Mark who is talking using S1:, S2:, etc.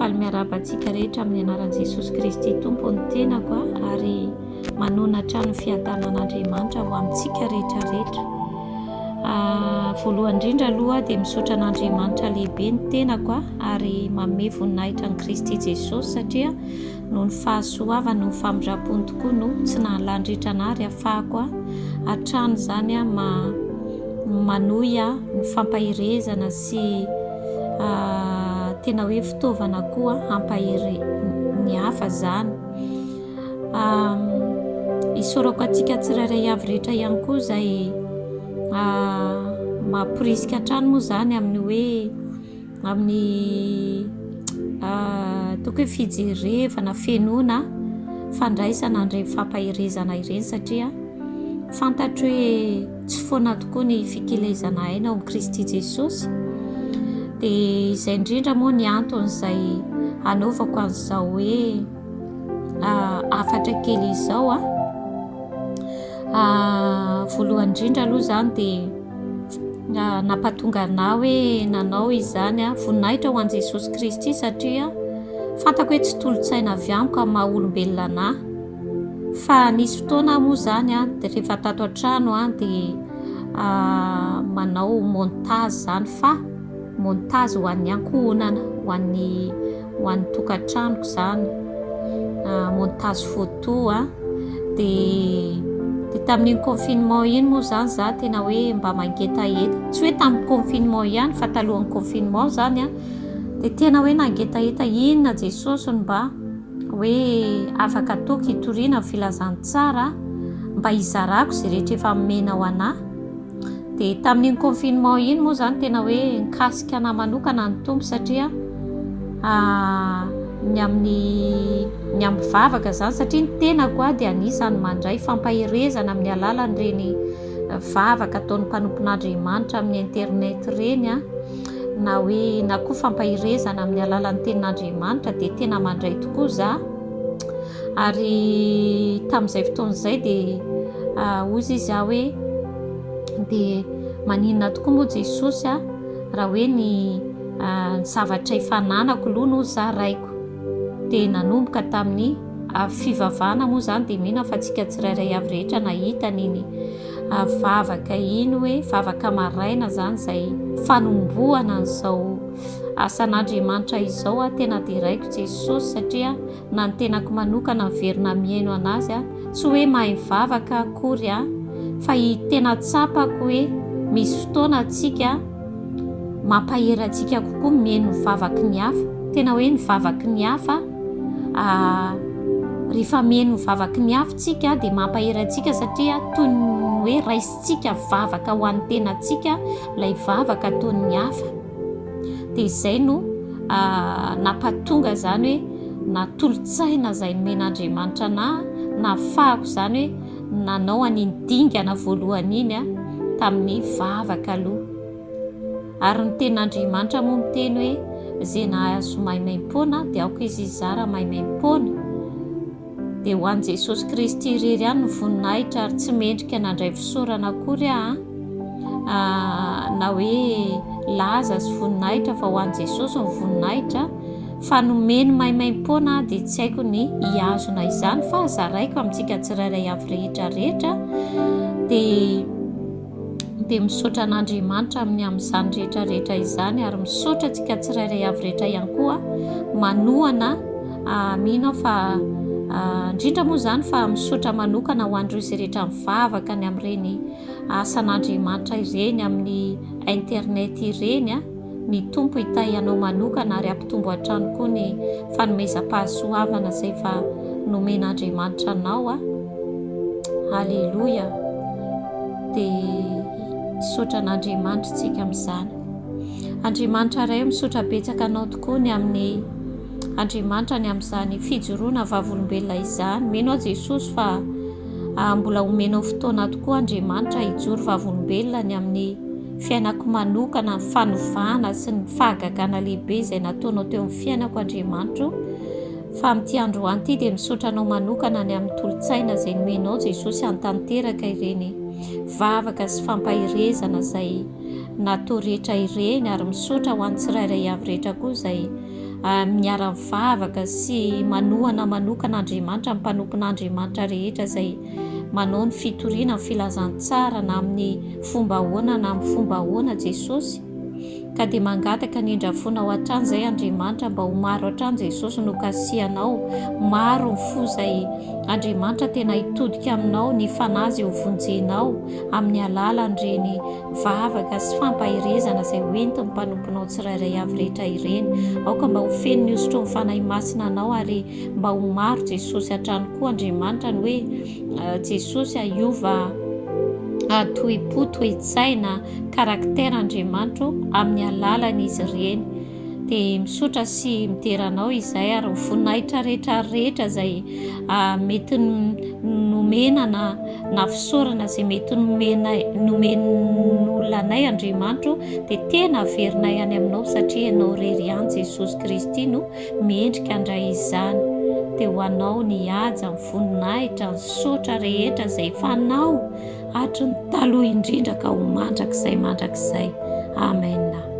S1: Faly miarahaba antsika rehetra amin'ny anaran'i Jesosy Kristy Tompo ny tenako ary manona hatrany ny fiadanan'Andriamanitra ho amintsika rehetra rehetra. Voalohany indrindra aloha dia misaotra an'Andriamanitra lehibe ny tenako ary manome voninahitra an'i Kristy Jesosy satria noho ny fahasoavany, noho ny famindram-pony tokoa no tsy nahalany ritra anah ary afahako hatrany izany manohy ny fampaherezana sy tena hoe fitaovana koa hampahery ny hafa izany. Isaorako antsika tsirairay avy rehetra ihany koa izay mamporisika hatrany moa izany amin'ny hoe amin'ny ataoko hoe fijerevana fenoana fandraisana an'ireny fampaherezana ireny satria fantatro hoe tsy foana tokoa ny fikelezana aina ao amin'i Kristy Jesosy. Dia izay indrindra moa ny anton'izay hanaovako an'izao hoe hafatra kely izao a. Voalohany indrindra aloha izany dia nampatonga anah hoe nanao izany a. Voninahitra ho an'i Jesosy Kristy satria fantako hoe tsy tolo-tsaina avy amiko amin'ny maha olombelona anah. Fa nisy fotoana aho moa izany a, dia rehefa tato an-trano a dia manao montage izany fa montage ho an'ny ankohonana, ho an'ny ho an'ny tokantranoko izany, montage photo a, dia dia tamin'iny confinement iny moa izany za tena hoe mba mangetaheta, tsy hoe tamin'ny confinement ihany fa talohan'ny confinement izany a, dia tena hoe nangetaheta inona Jesosy no mba hoe afaka ataoko hitoriana ny filazantsara mba hizarako izay rehetra efa nomenao anah. Dia tamin'iny confinement iny moa izany tena hoe nikasika anah manokana ny Tompo satria ny amin'ny ny amin'ny vavaka izany satria ny tenako aho dia anisan'ny mandray fampaherezana amin'ny alalan'ireny vavaka ataon'ny mpanompon'Andriamanitra amin'ny internet ireny a na hoe na koa fampaherezana amin'ny alalan'ny tenin'Andriamanitra dia tena mandray tokoa za. Ary tamin'izay fotoana izay dia hoy izy aho hoe dia maninona tokoa moa Jesosy a raha hoe ny ny zavatra efa ananako aloha no zaraiko. Dia nanomboka tamin'ny fivavahana moa izany dia mino aho fa tsika tsirairay avy rehetra nahita an'iny vavaka iny hoe vavaka maraina izany izay fanombohana an'izao asan'Andriamanitra izao aho tena deraiko Jesosy satria na ny tenako manokana miverina mihaino anazy aho, tsy hoe mahay mivavaka akory aho fa i tena tsapako hoe misy fotoana antsika mampahery antsika kokoa mihaino ny vavaky ny hafa, tena hoe ny vavaky ny hafa rehefa mihaino ny vavaky ny hafa tsika dia mampahery antsika satria toy ny hoe raisintsika vavaka ho an'ny tenantsika ilay vavaka ataon'ny hafa. Dia izay no nampatonga izany hoe na tolo-tsaina izay nomen'Andriamanitra anà, nahafahako izany hoe nanao an'iny dingana voalohany iny aho tamin'ny vavaka aloha. Ary ny tenin'Andriamanitra moa miteny hoe izay nahazo maimaim-poana dia aoka izy hizara maimaim-poana. Dia ho an'i Jesosy Kristy irery ihany ny voninahitra ary tsy mendrika nandray fisaorana akory aho na hoe laza sy voninahitra fa ho an'i Jesosy ny voninahitra fa nomeny maimaimpoana aho dia tsy haiko ny hihazona izany fa zaraiko amintsika tsirairay avy rehetra rehetra dia dia misaotra an'Andriamanitra amin'ny amin'izany rehetra rehetra izany ary misaotra antsika tsirairay avy rehetra ihany koa manohana ah, mino aho fa ah, indrindra moa izany fa misaotra manokana ho an'ireo izay rehetra mivavaka ny amin'ireny asan'Andriamanitra ireny amin'ny internet ireny a Ny Tompo hitahy anao manokana ary hampitombo hatrany koa ny fanomezam-pahasoavana izay efa nomen'Andriamanitra anao a. Aleloia. Dia misaotra an'Andriamanitra isika amin'izany. Andriamanitra Ray, misaotra betsaka anao tokoa ny amin'ny Andriamanitra ny amin'izany fijoroana vavolombelona izany. Mino aho Jesosy fa ah, mbola homenao fotoana tokoa Andriamanitra hijoro vavolombelona ny amin'ny fiainako manokana, ny fanovana sy ny fahagagana lehibe izay nataonao teo amin'ny fiainako Andriamanitro. Fa amin'ity androany ity dia misaotra anao manokana ny amin'ny tolo-tsaina izay nomenao Jesosy hantanteraka ireny vavaka sy fampaherezana izay natao rehetra ireny ary misaotra ho an'ny tsirairay avy rehetra koa izay Miara-mivavaka sy manohana manokana Andriamanitra ny mpanompon'Andriamanitra rehetra izay manao ny fitoriana ny filazantsara na amin'ny fomba ahoana na amin'ny fomba ahoana Jesosy. Ka dia mangataka ny indrafonao hatrany izay Andriamanitra mba ho maro hatrany Jesosy no kasihanao, maro ny fo izay Andriamanitra tena hitodika aminao, ny fanahy izay ho vonjenao amin'ny alalan'ireny vavaka sy fampaherezana izay ho entin'ny mpanomponao tsirairay avy rehetra ireny. Aoka mba ho feno ny hosotro ny Fanahy Masina anao ary mba ho maro Jesosy hatrany koa Andriamanitra ny hoe Jesosy hiova toe-po, toe-tsaina, caractère Andriamanitro amin'ny alalan'izy ireny. Dia misaotra sy midera anao izay ary ny voninahitra rehetra rehetra izay mety nomena na na fisaorana izay mety nomena nomen'olona anay Andriamanitro dia tena averinay any aminao satria ianao irery ihany Jesosy Kristy no mendrika handray izany. Dia ho anao ny haja, ny voninahitra, ny saotra rehetra izay efa anao hatry ny taloha indrindra ka ho mandrakizay mandrakizay. Amen.